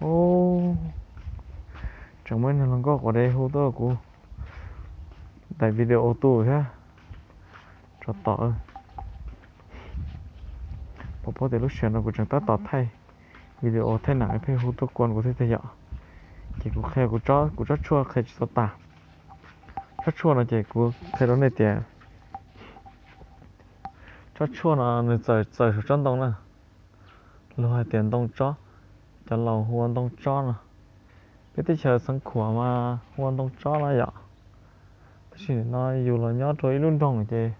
Ub, tseem muaj ib niag hluas nkauj quav dev hu tuaj kuv daim video tu thiab. Tsov tom. Pom paub tias lub sij hawm no kuv tseem tab tom thaij video thaij nam pheej hu tuaj kuam kuv thiab tiag yom. Ces kuv qhia kuv tsob tshuaj qhia tsis tau tas. Tsob tshuaj no ces kuv qhia rau nej tias tsob tshuaj no nws txawm txawm saum tsob ntoo na. Luag hais tias ntoo tsob, cov laus hu ua ntoo tsob no. Peb teb chaws Xeev Khuam mas hu ua ntoo tsob no yom. Tab sis no yus los nyob rau ib lub nroog ces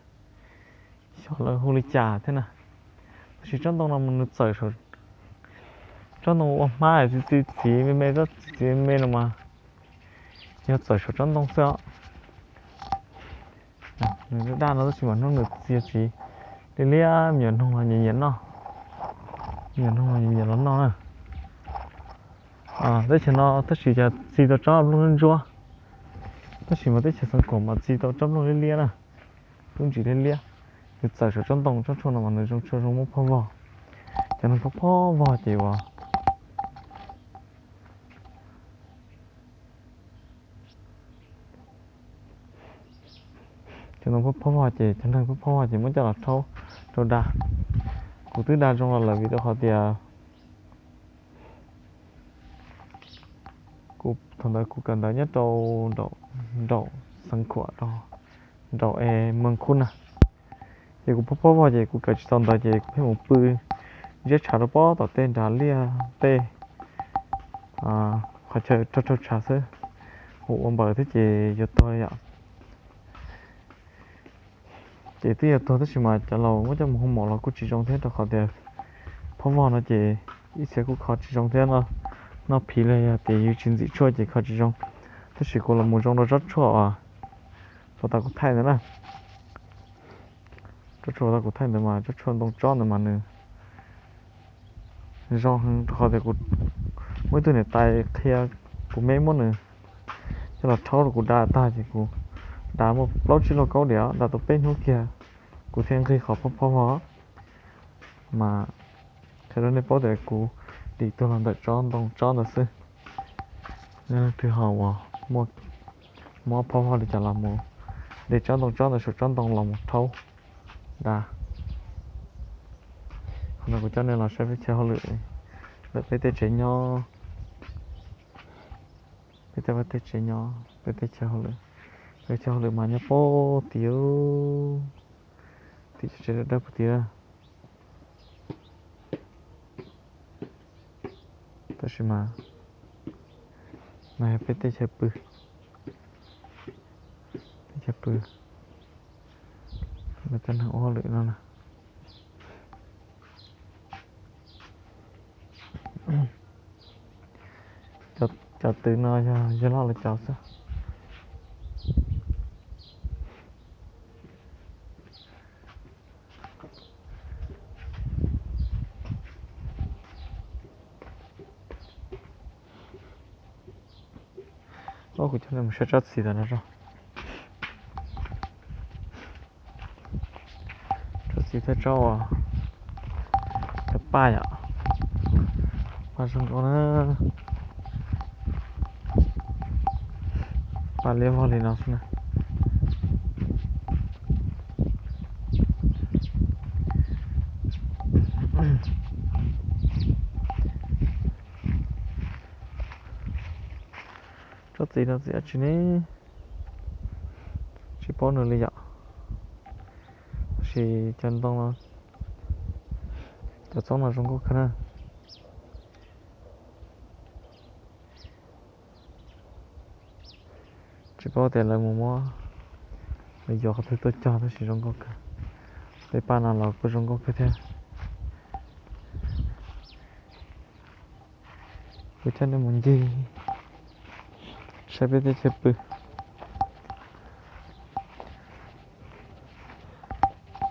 xyov lawv hu li cas thiab na. Tab sis tsob ntoo no mas nws txawm saum tsob ntoo ua hmab txiv txiv txiv me me, txiv txiv me me no mas yog txawm saum tsob ntoo xwb os. Nws daj daj no tab sis mas hnub nws txiv txiv liab liab, me nyuam noog los nyiam nyiam noj, me nyuam noog los nyiam nyiam los noj na. Teb chaws no tab sis yog txi tau tsob nplooj ntsuab, tab sis mas teb chaws Xeev Khuam mas txi tau tsob nplooj liab liab na, tub ntsis liab liab. Nws txawm saum tsob ntoo, tsob tshuaj no mas nws zoo tshuaj zoo muab phob vog. Cov neeg phob phob vog ces uas cov neeg phob phob vog ces, cov neeg phob phob vog ces muab coj los rhaub rau da. Kuv twb da zoo los lawm vim rau qhov tias kuv thaum ntawd kuv kawm ntawv nyob rau nraum Xeev Khuam, rau nraum es Mees Khub na. Ces kuv phob phob vog ces kuv kawm tsis tau ntawv ces kuv pheej mus pw ntsiab tshav rau pob tom tej nrad liaj tej qhov chaw raug raug tshav xwb, mus ua npaws thiab ces yuav tuag yom. Ces twb yuav tuag tab sis mas cov laus muab coj mus hu mom los kuj tsis zoo thiab rau qhov tias phob vog no ces ib txhia kuj kho tsis zoo thiab, noj phiv los yog tias yus tsis ntxim tshuaj ces kho tsis zoo. Tab sis kuv los mus zoo rau tsob tshuaj uas tau kuv thaij ntawd na. Tsob tshuaj tau kuv thaij ntawd mas tsob tshuaj ntoo tsob ntawd mas nws zoo heev rau qhov tias kuv muaj ib tug niam tais qhia kuv me muab nws coj los rhaub rau kuv da tag ces kuv da muaj plaub tsib lub kaub diam, da tau peb hnub kiag kuv thiaj nqig qhov phob phob vog. Mas qhia rau nej paub tias kuv dim tuag los ntawm tsob ntoo tsob ntawd xwb. Nej leej twg ho uas muaj mob phob vog li cas los mus de tsob ntoo tsob ntawd saum tsob ntoo los mus rhaub da. Qhov no kuv coj nej los saib peb chaw hauj lwm, ntawm peb tej tsev nyob, peb tej vaj tej tsev nyob, peb tej chaw hauj lwm, peb chaw hauj lwm mas nyob puag tim, tim cov tsev dawb dawb puag tim. Tab sis mas no yog peb tej chaw pw, peb chaw pw, cov neeg ua hauj lwm no na. Cov tw no yog yawg loj lawv cov xwb. Kuv coj nej mus saib tsob txiv ntawm no tso. Tsob txiv thiab tsob uas, cov paj yom, paj zoo nkauj na, paj liab vog li no xwb na. Tsob txiv no txiv dab tsi ne? Tsis paub nws li yom. Tab sis cov ntoo no, cov txoob no zoo nkauj kawg na. Tsis paub tias lawv mus muab, lawv yuav qhov twg tuaj cog tab sis zoo nkauj kawg. Tej paj no los kuj zoo nkauj kawg thiab. Kuv coj nej mus ncig saib peb teb chaws pw.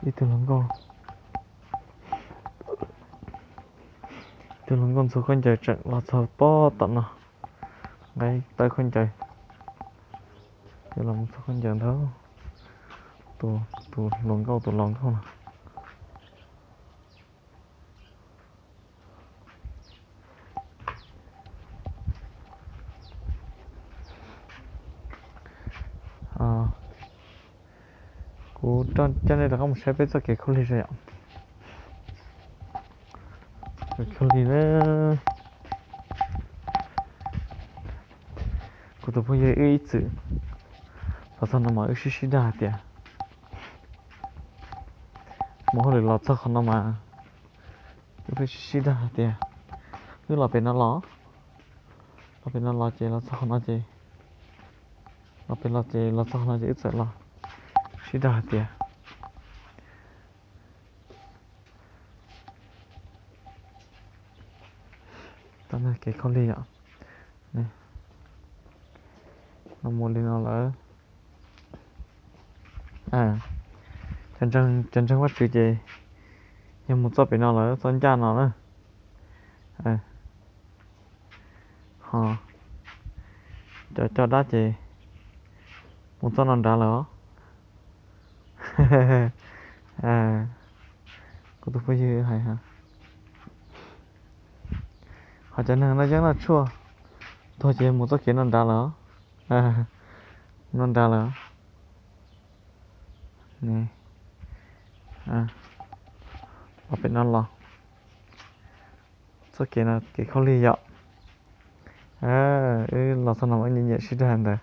Ib tug hluas nkauj, ib tug hluas nkauj ntxhua khaub ncaws tseem los txog pob tom no, nqa tawb khaub ncaws, yuav los mus txhua khaub ncaws ntag. Tus, tus hluas nkauj, tus laus nkauj no. Kuv coj nej rov qab mus saib peb txoj kev khaub lig zog yom. Kev khaub lig na. Kuv tus phooj ywg wb ib txwm los txog no mas wb sib sib dag hais tias, mus hauj lwm los txog qhov no mas wb pheej sib sib dag hais tias, wb los pem no los, los pem no los ces los txog qhov no ces, los pem los ces los txog qhov no ces wb txawm los sib dag hais tias, kev khaub lig yom. No mus li no lawm. Cov ntseeg Vajtswv ces yog mus txoj pem no lawm, txoj ncaj no na. Ho cov coj dab ces mus txoj no nrad lawm os. Kuv tus phooj ywg hais, ho cov neeg noj yeeb noj tshuaj tuag ces mus txoj kev no nrad lawm os. No nrad lawm. Los pem no los, txoj kev no kev khaub lig yom. Wb los txog no mas nyiam nyiam sib dag ntawd.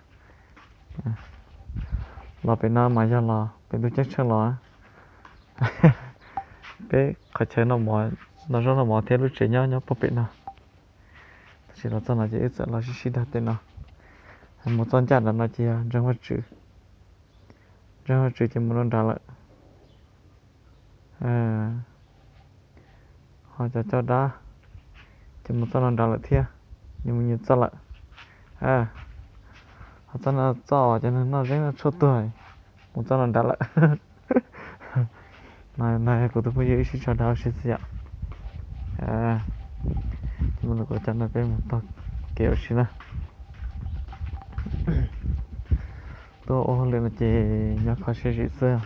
Los pem no mas yog los pem ntug ceeb tsheej los. Peb qhov chaw noj mov, noj zaub noj mov thiab lub tsev nyob nyob puag pem no. Tab sis los txog no ces wb txawm los sib sib dag tej no. Mus txoj ncaj nram no ces yog ntseeg Vajtswv. Ntseeg Vajtswv ces mus rau nrad lawm. Ho cov coj dab ces mus txoj no nrad lawm thiab, nyias mus nyias txoj lawm. Ho txoj no txoj uas cov neeg noj yeeb noj tshuaj tuag, mus txoj no nrad lawm. No kuv tus phooj ywg wb sib tso dag ua si xwb yom. Ces mus rau kuv cov no peb mus taug kev ua si na. Tuaj ua hauj lwm no ces nyob kho siab zim xwb.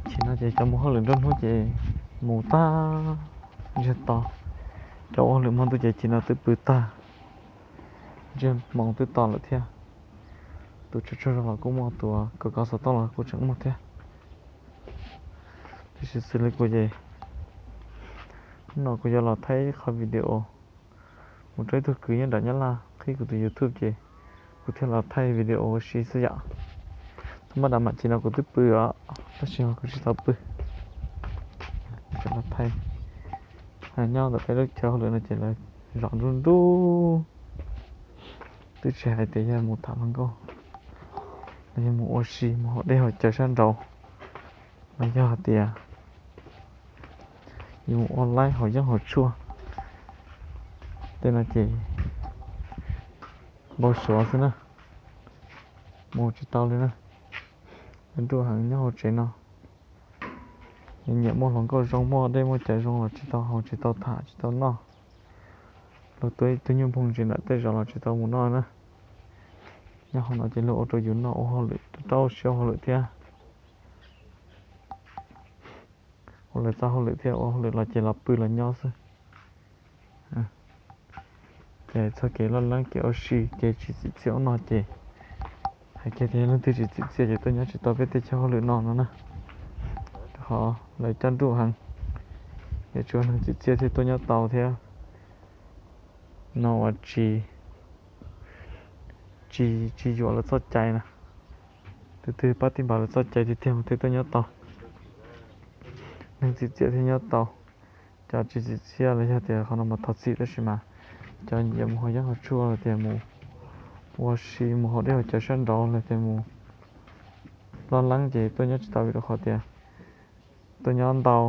Chim no ces cov mus hauj lwm nruab hnub ces mus tag ntsiag to. Cov ua hauj lwm hmo ntuj ces chim no twb pw tag, ntsiag hmo twb to lawm thiab. Tus tsuag tsuag zog los kuj muaj, tus kov kov xov tooj los kuj tseem muaj thiab. Tiam sis xws li kuv ces hnub no kuv yuav los thaij ib qho video mus rau ib tug kwv nyob nram Nyab Laj qhib kuv tus YouTube ces kuv thiaj los thaij video ua si xwb yom. Thaum maj dam mam chim no kuv twb pw os, tab sis kuv tsis tau pw. Thaij nyob ntawm peb lub chaw hauj lwm no ces lawv zov nruj nruj, twb tsis hais tias yog mus tham hluas nkauj los yog mus ua si mus haus dej haus cawv sab nraud, los yog hais tias yus mus ua laib haus yeeb haus tshuaj tej no ces npau suav xwb na, mus tsis tau li na. Nruj heev nyob hauv tsev no, nyiam muaj hluas nkauj zoo muaj dej muaj cawv zoo los tsis tau haus tsis tau tham tsis tau noj. Luag tua ib tug nyuj nphooj ntsis ntawm tej zos los tsis tau mus noj na. Nyob hauv no ces luag ua rau yus noj ua hauj lwm rau siab ua hauj lwm thiab. Ua lawv txoj hauj lwm thiab ua hauj lwm los ces los pw los nyob xwb. Ces txoj kev loj leeb kev ua si kev tsis txim txiaj ua noj ces hais kiag tias leej twg tsis txim txiaj ces tuaj nyob tsis tau peb teb chaws hauj lwm no no na. Rau qhov lawv coj nruj heev, yuav tsum yog neeg txim txiaj thiaj tuaj nyob tau thiab. No uas tsis, tsis, tsis yuam lawv txoj cai na. Tus twg pab tij npam lawv txoj cai tiag tiag mas thiaj tuaj nyob tau. Neeg txim txiaj thiaj nyob tau. Cov tsis txim txiaj los yog tias qhov no mas thov txim, tab sis mas cov nyiam mus haus yeeb haus tshuaj los tias mus ua si mus haus dej haus cawv sab nraud los tias mus loj leeb ces tuaj nyob tsis tau vim rau qhov tias tuaj nyob ntau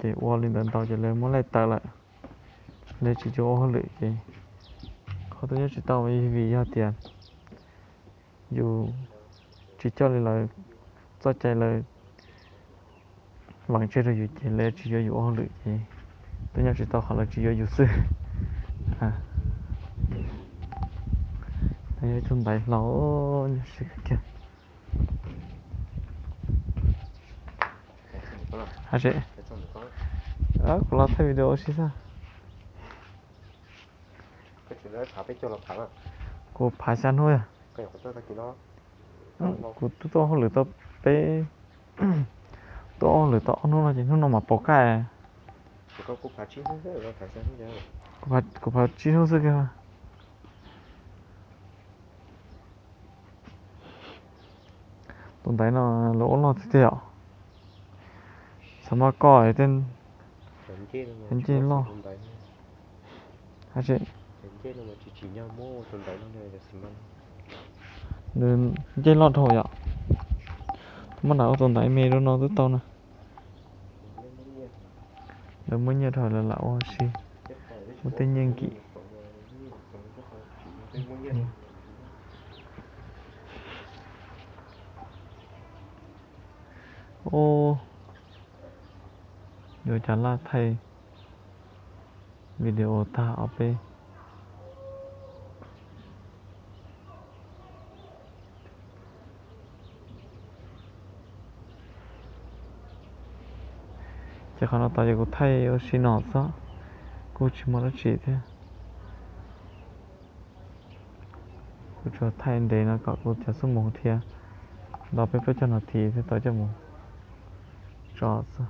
ces ua li ntawd ntau ces lawv muab laij tawm lawm, lawv tsis yuav ua hauj lwm ces qhov tuaj nyob tsis tau vim yog tias yus tsis coj li lawv txoj cai lawv vam tseg rau yus ces lawv tsis yuav yus ua hauj lwm ces tuaj nyob tsis tau qhov lawv tsis yuav yus xwb. Yog ib tug ntaiv hlau nyob si kiag. Kuv los thaij video ua si xwb. Kuv phav xya hnub. Kuv twb tuaj hauj lwm tau peb, tuaj hauj lwm tau ob hnub no ces hnub no mam pom kaj. Kuv phav tsib hnub xwb kiag. Tus ntaiv no lawv ua loj tiag tiag os. Xav mas koj tej ncej loj. Nws ncej loj dhau yom. Muab nram ua tus ntaiv me rau no twb tau na. Lawv muaj nyiaj dhau lawv lam ua si, muaj tej nyiaj nkim. Ub, yuav cas laj thaij video tag ob peb. Ces qhov no tod ces kuv thaij ua si no xwb, kuj tsis muaj dab tsi thiab. Kuv tsuas thaij ntev no kom kuv cov xub mus thiab, nto peb plaub caug nas this thiab tau coj mus tso xwb.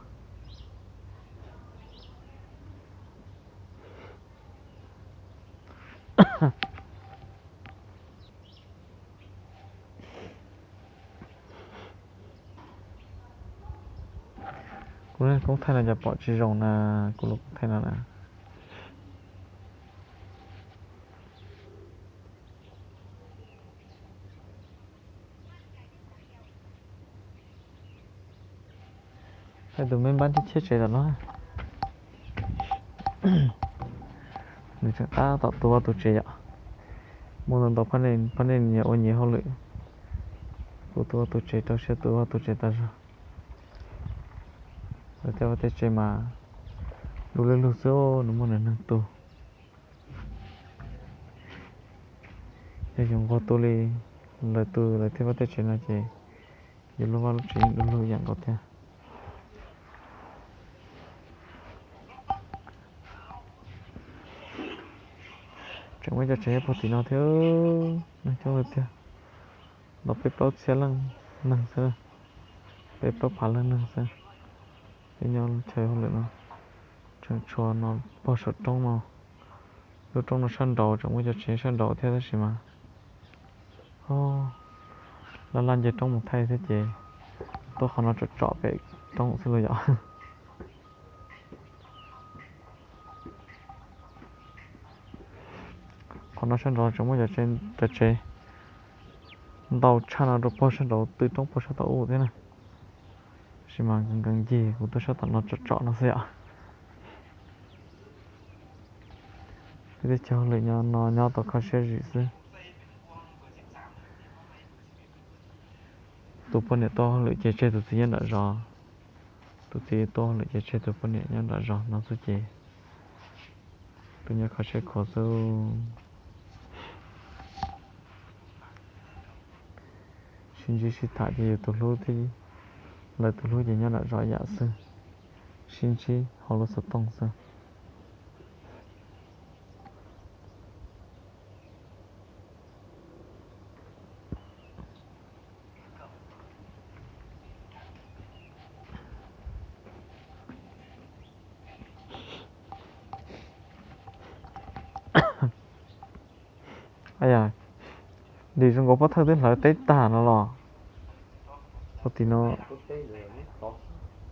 Kuv koob thaij no cas pom tsis zoo na, kuv lub koob thaij no na. Thaij tus me npab thiab cheb tsev tom no. Nws tseem tab tom tu ua tus tsev yom. Muaj ntau ntau pab nej nyias ua nyias hauj lwm. Kuv tu ua tus tsev, rau siab tu ua tus tsev tas zog. Lawv tej vaj tej tsev mas du lug lug xwb, nws muaj nws neeg tu. Yog yus nquag tu li lawv tus lawv tej vaj tej tsev no ces yus lub vaj lub tsev yeej du lug ib yam nkaus thiab. Tseem muaj cov tsev nyob puag tim no thiab, neeg coob tiag tiag, nto peb plaub txhiab leej neeg xwb, peb plaub phav leej neeg xwb. Peb nyob chaw hauj lwm no, tseem tshuav no pog saum roob no, lub roob no sab nraud tseem muaj cov tsev sab nraud thiab tab sis mas laj laj nce roob mus thaij thiab ces tuaj qhov no tsom tsom pem roob xwb los yom. Qhov no sab nraud tseem muaj cov tsev ntau tshaj no rau pog sab nraud tw roob pog sab tom ub thiab na. Tab sis mas nkees nkees ncig kuv tuaj sab tom no tsom tsom no xwb yom. Peb tej chaw hauj lwm nyob no nyob tau kho siab zim xwb. Tus poj niam tuaj hauj lwm ces tseg tus txiv nyob nram zos. Tus txiv tuaj hauj lwm ces tseg tus poj niam nyob nram zos no xwb ces tus nyob kho siab khuav xwb. Sib ntsib sib tham ces yus tus hlub thiab lawv tus hlub ces nyob nram zos yam xwb, sib ntsib hauv lub xov tooj xwb. Yog dim zoo nkaus pov thawj twb hlawv teb tag no los. Ua tim no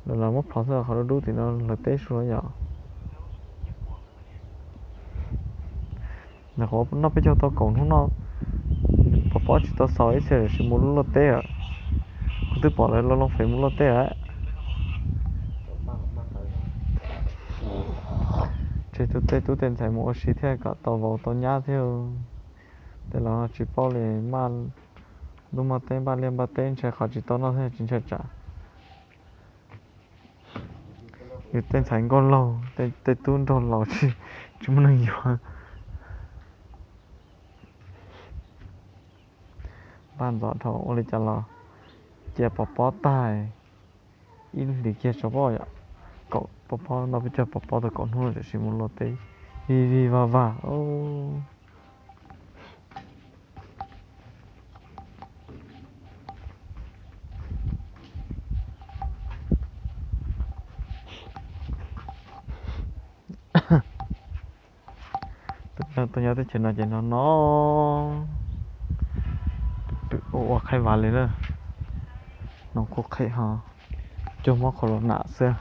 lawv muab plhov xwb, qhov dub dub tim no hlawv teb su yom. Nyuam qhuav noj peb caug tau kaum hnub no, pov pob tsis tau xaus ib txhia lawm sis mus luaj teb lawm. Kuv twb pom lawv los loo fem mus luaj teb lawm. Tseg tub tej tub tej ntxhais mus ua si thiab kom tau vauv tau nyab thiab. Tej laus tsis paub li, maj ntuj maj teb npaj liaj npaj teb ntshai qhov tsis tau noj thiab tsis ntshai tsam. Yus tej ntxhais nkauj laug, tej tub nraug laus tsis muaj neeg yuav. Npaj ntxov dhau ua li cas los cia pov pob tag, ib hlis kiag tso poj yom. Kaum pov pob no peb cog pov pob tau kaum hnub no tam sim mus luaj teb vij vij vag vag. Tuaj nyob teb chaws no ces no no, ua ua qhaib vas li na, no kuj qhem ho, cuag mob qhov los nam xwb.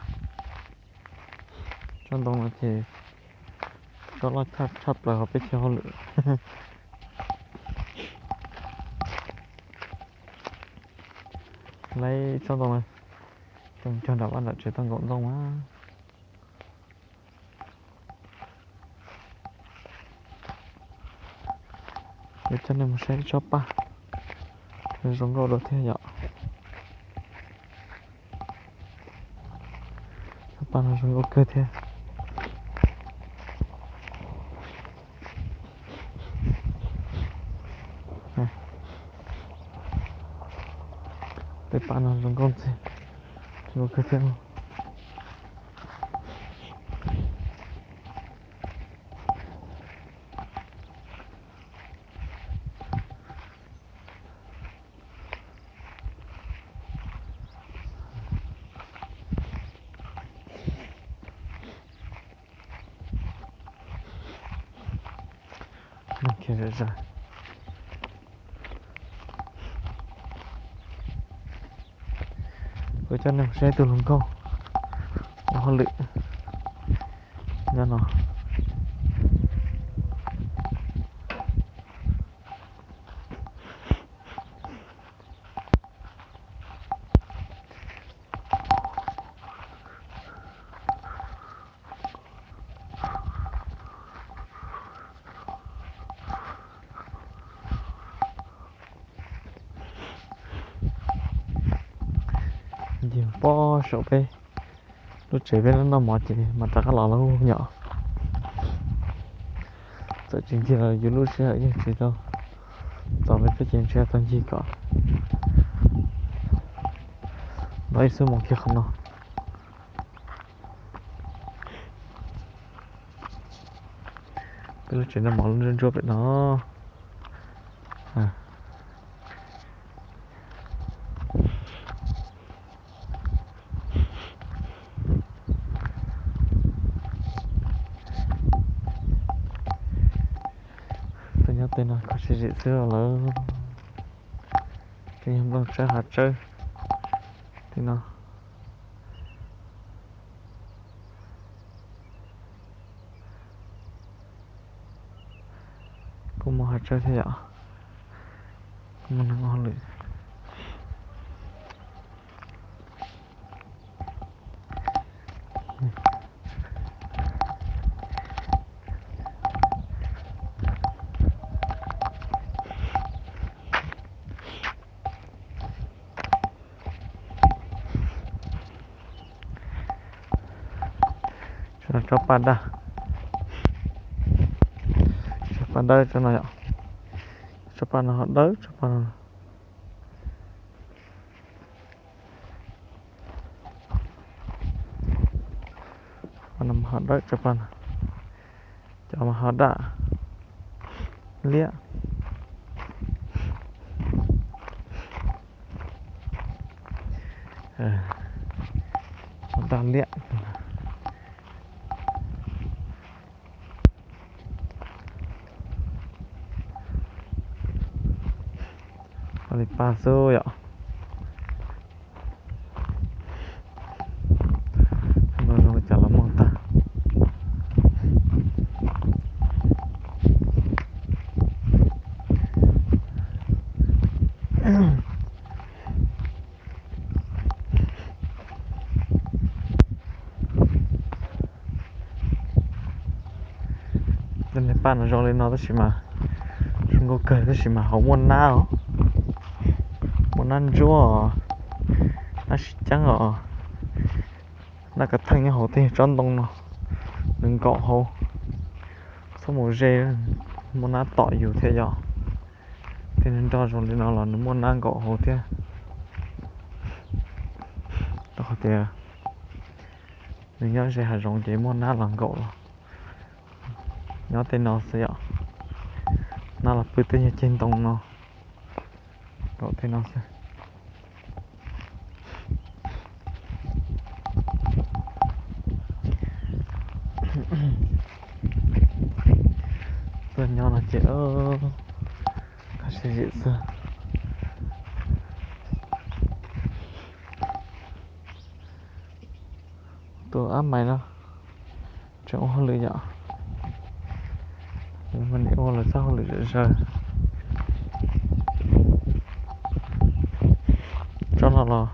Tsob ntoo no ces tsob loj tshaj plaws hauv peb chaw hauj lwm. Lawv tsob ntoo no coj nram vaj nram tsev tau nkaum ntoo mas. Kuv coj nej mus saib tsob paj, zoo nkauj dua thiab yom. Tsob paj no zoo nkauj kawg thiab. Tej paj no zoo nkauj ntxiag, zoo nkauj kawg thiab. Kuv coj nej mus saib tus hluas nkauj ua hauj lwm nyob no. Ncig pob saum peb lub tsev, peb lub noj mov ces mas rov qab los lawm nyom. Txawm tsis ncig los yus lub sij hawm yeej tsis tau txaus li peb ces ntshe tau ncig kom ntau ib xuab moos kiag qhov no. Peb lub tsev noj mov lub ntsuab ntsuab pem no. Tuaj nyob tej no kho siab zim xwb lawm. Tej yog nplooj tsawb hav tsawb tej no. Kuj muaj hav tsawb thiab yom. Kuj muaj neeg ua hauj lwm. Tsob paj dawb, tsob paj dawb tsob no yom. Tsob paj no ho dawb tsob paj no. Ho dawb tsob paj no, cov mas ho daj liab. Ho daj liab. Paj li paj xwb yom. No zoo li cas los muaj tag. Paj no zoo li no tab sis mas zoo nkauj kawg tab sis mas hauv muaj nab os. Muaj nab ntsuab os, nab sib ceeb os. Nab kav theej nyob hauv tej tsob ntoo no, nws nkaum hauv. Txhob mus ze, muaj nab tom yus thiab yom. Tej nroj zoo li no los nws muaj nab nkaum hauv thiab. Rau qhov tias nws nyob ze hav zoov ces muaj nab los nkaum los. Nyob tej no xwb yom. Nab los pw tej nyuag ceg ntoo no, nkaum tej no xwb. Qab zib xwb. Tus ab mais no tseem ua hauj lwm yom. Nim ua lawv txoj hauj lwm zom zaws. Tsob no los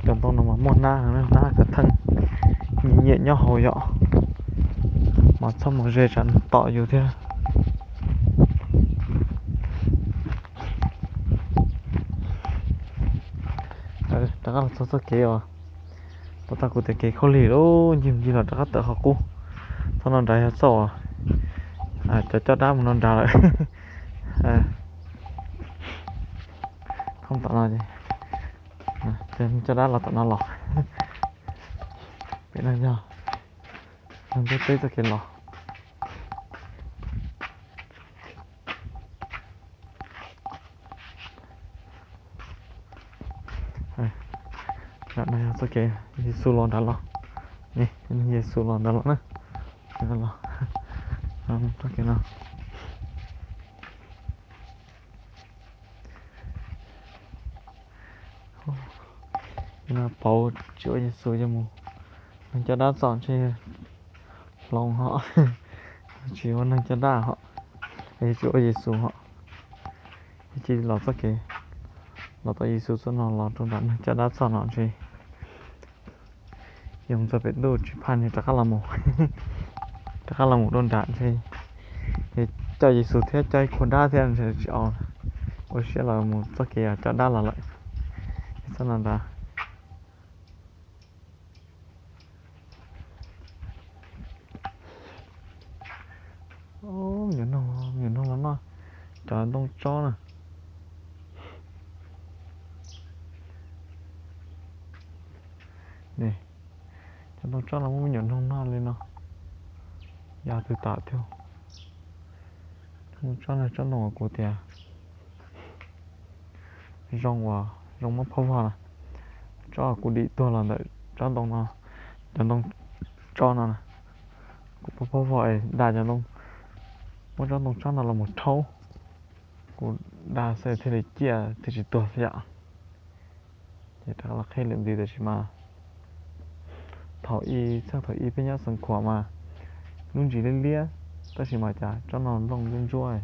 cov ntoo no mas muaj hnab, hnab kav theej nyiam nyob hauv yom, mas txhob mus ze tsam nws tom yus thiab. Rov qab los txog txoj kev uas puas tag kuv tias kev khaub lig lawm, ncig ncig los rov qab tawm qhov qub. Txoj no nrad yog txoj uas cov coj dab mus no nrad lawm. Thoob tom no ces coj dab los tom no los. Pem no yog ntug teb txoj kev los. Nram no yog txoj kev Yexus los nrad los. Yexus los nrad los na. Txoj kev no no pauv tsis ua Yexus yog mus neeg coj dab txom ntshe hloov hos, tsis ua neeg coj dab hos, tsis ua Yexus hos. Cia li los txoj kev, los tom Yexus txoj no los rau nram neeg coj dab txom no ntshe yog txog pem ntuj tsis phaj nws rov qab los mus, rov qab los mus rau nram ntshe coj Yexus thiab coj ib khua dab thiab ntshe tsis au, ua siab los mus txoj kev coj dab los lawm. Txoj no nrad. Me nyuam noog los noj cov ntoo tsob na. Cov ntoo tsob no muaj me nyuam noog noj li no. Yog twg tam thiab. Ntoo tsob no tsob ntoo uas kuv tias zoo uas zoo muab phauj vog na. Tsob kuv dim tuag los ntawm tsob ntoo no, cov ntoo tsob no na. Kuv phauj vog es da cov ntoo, muab tsob ntoo tsob no los mus rhaub. Kuv da xwb thiaj li ciaj thiaj tsis tuag xwb yom. Ces rov qab los qhib lwm ntxiv tab sis mas thaum ub, txheej thaum ub peb nyob Xeev Khuam mas lub ntsis liab liab, tab sis mas cas tsob no nplooj ntsuab ntsuab,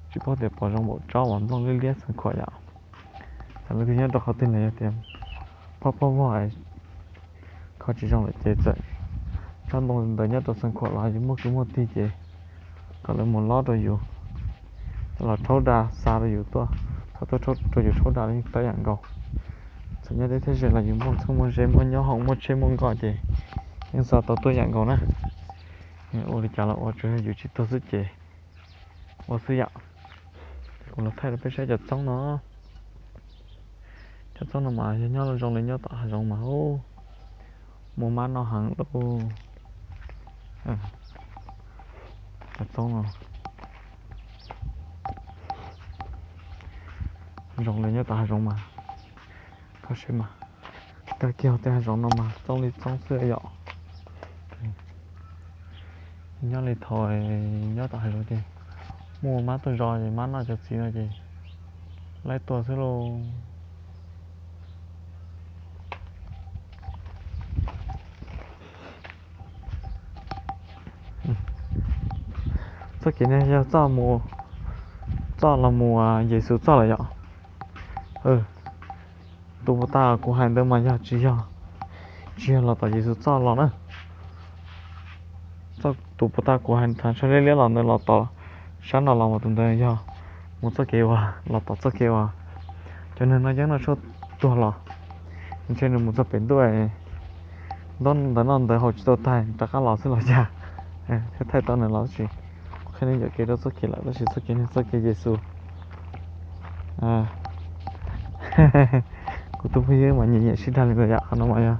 tsis paub tias pom zoo npaum tsob uas nplooj liab liab Xeev Khuam yom. Txawm leej twg nyob rau qhov twg los yog tias phauj phauj vog kho tsis zoo lawm ces txawm tsob ntoo ntawd nyob rau Xeev Khuam los yus muaj kwv muaj tij ces kom lawv mus lob rau yus, los rhaub da xa rau yus tuaj, thaum tuaj rau yus rhaub da los yeej tau yam nkaus. Txawm nyob deb thiab ze los yus muaj txheeb muaj ze, muaj nyob hoom, muaj tsheb muaj nkoj ces yeej xa tau tuaj yam nkaus na. Ua li cas los ua, tsuas yog yus tsis tuag xwb ces ua xwb yom. Kuv los thaij rau peb saib cov txoob no. Cov txoob no mas yog nyob zoo li nyob tom hav zoov mas ub, muaj mab noj heev lauj. Cov txoob no zoo li nyob tom hav zoov mas, koj saib mas, koj kiag tej hav zoov no mas txoob li txoob xwb yom. Nyob li thaum nyob tom hav zoov ces muaj mab tuaj zov ces mab noj cov txiv no ces laib tua xwb lauj. Txoj kev no yog txoj mus, txoj los mus Yexus txoj lawm yom. Tus puas tas kuv hais ntawd mas yog tsis yog, tsis yog los tom Yexus txoj los na. Tus puas tas kuv hais thav ntsho liab liab los ntawd los tom sab no los mas tus ntawd yog mus txoj kev uas los tom txoj kev uas cov neeg noj yeeb noj tshuaj tuag los, ntshe nws mus txog pem ntuj, ntaub ntawv noj ntawv haus tsis tau tag rov qab los xwb los cas. Thiab thaij tau nws los tab sis kuv qhia nej ncam kev rau txoj kev lawm tab sis txoj kev no txoj kev Yexus. Kuv tus phooj ywg mas nyiam nyiam sib dag li ntawd yom, qhov no mas yog